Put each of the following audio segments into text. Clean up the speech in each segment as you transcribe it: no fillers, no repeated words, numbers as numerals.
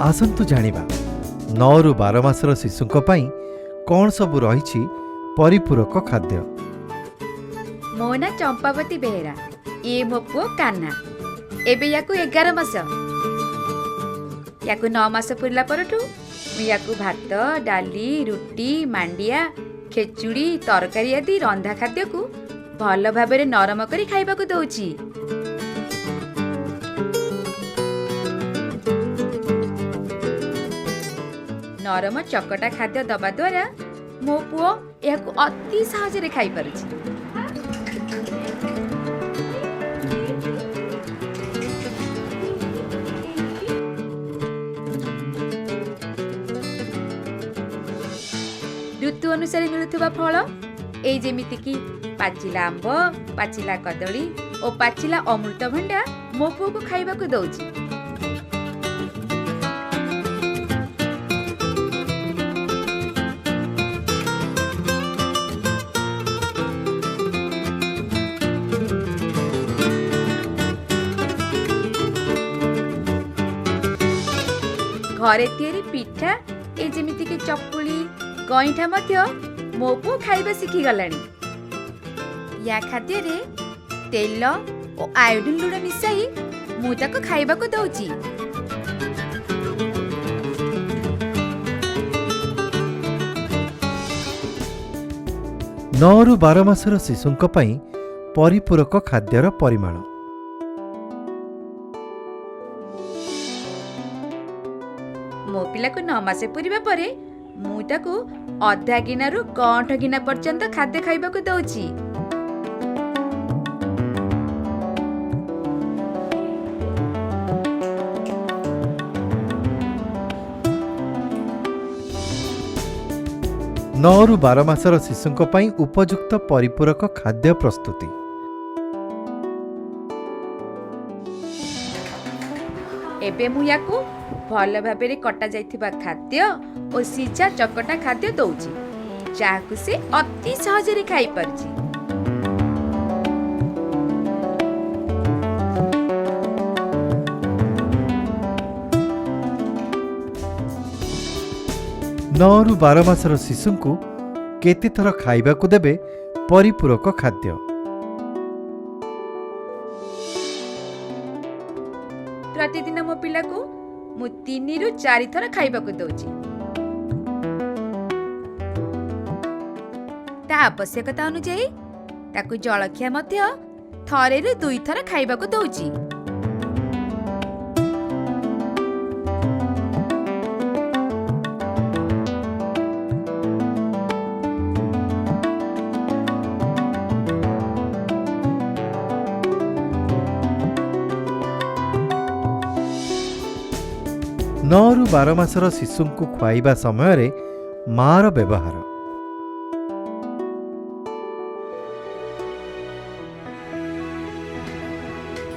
ଆସନ୍ତୁ ଜାଣିବା 9ରୁ 12 ମାସର ଶିଶୁଙ୍କ ପାଇଁ କ'ଣ ସବୁ ରହିଛି ପରିପୂରକ ଖାଦ୍ୟ। ମୋ ନାଁ ଚମ୍ପାବତୀ ବେହେରା। ଇଏ ମୋ ପୁଅ କାହ୍ନା। ଏବେ ୟାକୁ 11 ମାସ। ୟାକୁ 9 ମାସ ପୁରିଲା ପରଠୁ ମୁଁ ୟାକୁ ଭାତ, ଡାଲି, ରୁଟି, ମାଣ୍ଡିଆ, ଖେଚୁଡ଼ି, ତରକାରୀ ଆଦି ରନ୍ଧା ଖାଦ୍ୟକୁ ଭଲ ଭାବରେ ନରମ କରି ଖାଇବାକୁ ଦଉଛି। ନରମ ଚକଟା ଖାଦ୍ୟ ଦେବା ଦ୍ୱାରା ମୋ ପୁଅ ଏହାକୁ ଅତି ସହଜରେ ଖାଇପାରୁଛି। ଋତୁ ଅନୁସାରେ ମିଳୁଥିବା ଫଳ, ଏଇ ଯେମିତିକି ପାଚିଲା ଆମ୍ବ, ପାଚିଲା କଦଳୀ ଓ ପାଚିଲା ଅମୃତଭଣ୍ଡା ମୋ ପୁଅକୁ ଖାଇବାକୁ ଦଉଛି। ଘରେ ତିଆରି ପିଠା, ଏ ଯେମିତିକି ଚକୁଳି, ଗଇଁଠା ମଧ୍ୟ ମୋ ପୁଅ ଖାଇବା ଶିଖିଗଲାଣି। ୟା ଖାଦ୍ୟରେ ତେଲ ଓ ଆୟୋଡିନ ଲୁଣ ମିଶାଇ ମୁଁ ତାକୁ ଖାଇବାକୁ ଦଉଛି। 9ରୁ 12 ମାସର ଶିଶୁଙ୍କ ପାଇଁ ପରିପୂରକ ଖାଦ୍ୟର ପରିମାଣ। ମୋ ପିଲାକୁ 9 ମାସ ପୂରିବା ପରେ ମୁଁ ତାକୁ ଅଧା ଗିନାରୁ ଗଣ୍ଠ ଗିନା ପର୍ଯ୍ୟନ୍ତ ଖାଦ୍ୟ ଖାଇବାକୁ ଦଉଛି। 9ରୁ 12 ମାସର ଶିଶୁଙ୍କ ପାଇଁ ଉପଯୁକ୍ତ ପରିପୂରକ ଖାଦ୍ୟ ପ୍ରସ୍ତୁତି। ଏବେ ମୁଁ ୟାକୁ ଭଲ ଭାବରେ କଟା ଯାଇଥିବା ଖାଦ୍ୟ ଓ ସିଝା ଚକଟା ଖାଦ୍ୟ ଦଉଛି, ଯାହାକୁ ସେ ଅତି ସହଜରେ ଖାଇପାରୁଛି। 9ରୁ 12 ମାସର ଶିଶୁଙ୍କୁ କେତେଥର ଖାଇବାକୁ ଦେବେ ପରିପୂରକ ଖାଦ୍ୟ? ପ୍ରତିଦିନ ମୋ ପିଲାକୁ ମୁଁ 3ରୁ 4 ଥର ଖାଇବାକୁ ଦଉଛି। ତା ଆବଶ୍ୟକତା ଅନୁଯାୟୀ ତାକୁ ଜଳଖିଆ ମଧ୍ୟ ଥରେରୁ 2 ଥର ଖାଇବାକୁ ଦଉଛି। 9ରୁ 12 ମାସର ଶିଶୁଙ୍କୁ ଖୁଆଇବା ସମୟରେ ମାଆର ବ୍ୟବହାର।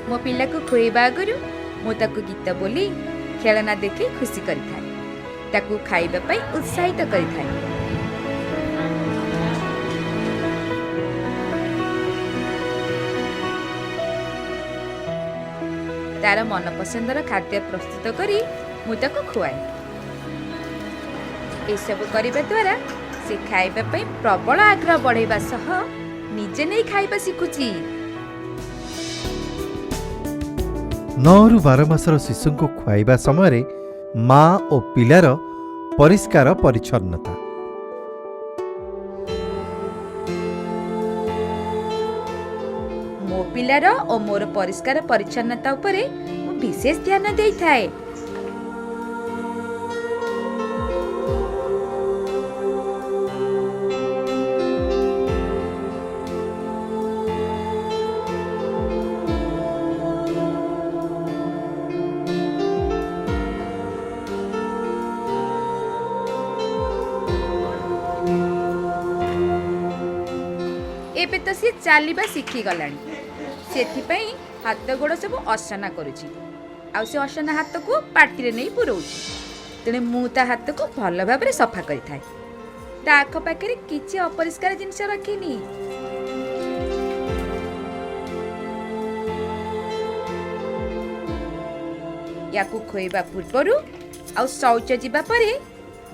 ମୋ ପିଲାକୁ ଖୁଆଇବା ଆଗରୁ ମୁଁ ତାକୁ ଗୀତ ବୋଲି, ଖେଳନା ଦେଖି ଖୁସି କରିଥାଏ। ତାକୁ ଖାଇବା ପାଇଁ ଉତ୍ସାହିତ କରିଥାଏ। ତାର ମନପସନ୍ଦର ଖାଦ୍ୟ ପ୍ରସ୍ତୁତ କରି ମୁଁ ତାକୁ ଖୁଆଏ। ଏସବୁ କରିବା ଦ୍ୱାରା ସେ ଖାଇବା ପାଇଁ ପ୍ରବଳ ଆଗ୍ରହ ବଢ଼େଇବା ସହ ନିଜେ ନେଇ ଖାଇବା ଶିଖୁଛି। 9ରୁ 12 ମାସର ଶିଶୁଙ୍କୁ ଖୁଆଇବା ସମୟରେ ମା ଓ ପିଲାର ପରିଷ୍କାର ପରିଚ୍ଛନ୍ନତା। ମୋ ପିଲାର ଓ ମୋର ପରିଷ୍କାର ପରିଚ୍ଛନ୍ନତା ଉପରେ ମୁଁ ବିଶେଷ ଧ୍ୟାନ ଦେଇଥାଏ। ଏବେ ତ ସିଏ ଚାଲିବା ଶିଖିଗଲାଣି, ସେଥିପାଇଁ ହାତ ଗୋଡ଼ ସବୁ ଅସନା କରୁଛି। ଆଉ ସେ ଅସନା ହାତକୁ ପାଟିରେ ନେଇ ପୁରଉଛି। ତେଣୁ ମୁଁ ତା ହାତକୁ ଭଲ ଭାବରେ ସଫା କରିଥାଏ। ତା ଆଖପାଖରେ କିଛି ଅପରିଷ୍କାର ଜିନିଷ ରଖିନି। ୟାକୁ ଖୋଇବା ପୂର୍ବରୁ ଆଉ ଶୌଚ ଯିବା ପରେ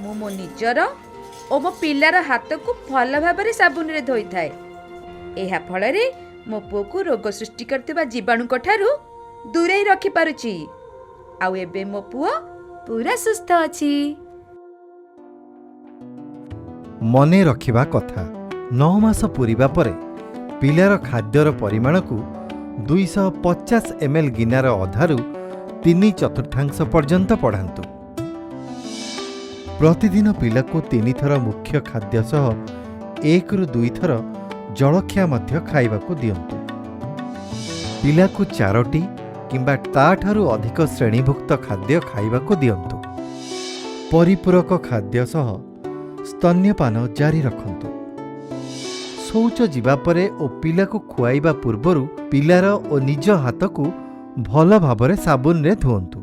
ମୁଁ ମୋ ନିଜର ଓ ମୋ ପିଲାର ହାତକୁ ଭଲ ଭାବରେ ସାବୁନରେ ଧୋଇଥାଏ। ଏହା ଫଳରେ ମୋ ପୁଅକୁ ରୋଗ ସୃଷ୍ଟି କରୁଥିବା ଜୀବାଣୁଙ୍କ ଠାରୁ ଦୂରେଇ ରଖିପାରୁଛି। ଆଉ ଏବେ ମୋ ପୁଅ ପୁରା ସୁସ୍ଥ ଅଛି। ମନେ ରଖିବା କଥା, 9 ମାସ ପୂରିବା ପରେ ପିଲାର ଖାଦ୍ୟର ପରିମାଣକୁ 250 ଏମ୍ ଏଲ୍ ଗିନାର ଅଧାରୁ 3/4 ପର୍ଯ୍ୟନ୍ତ ବଢ଼ାନ୍ତୁ। ପ୍ରତିଦିନ ପିଲାକୁ ତିନିଥର ମୁଖ୍ୟ ଖାଦ୍ୟ ସହ ଏକରୁ ଦୁଇଥର ଜଳଖିଆ ମଧ୍ୟ ଖାଇବାକୁ ଦିଅନ୍ତୁ। ପିଲାକୁ ଚାରୋଟି କିମ୍ବା ତା'ଠାରୁ ଅଧିକ ଶ୍ରେଣୀଭୁକ୍ତ ଖାଦ୍ୟ ଖାଇବାକୁ ଦିଅନ୍ତୁ। ପରିପୂରକ ଖାଦ୍ୟ ସହ ସ୍ତନ୍ୟପାନ ଜାରି ରଖନ୍ତୁ। ଶୌଚ ଯିବା ପରେ ଓ ପିଲାକୁ ଖୁଆଇବା ପୂର୍ବରୁ ପିଲାର ଓ ନିଜ ହାତକୁ ଭଲ ଭାବରେ ସାବୁନରେ ଧୁଅନ୍ତୁ।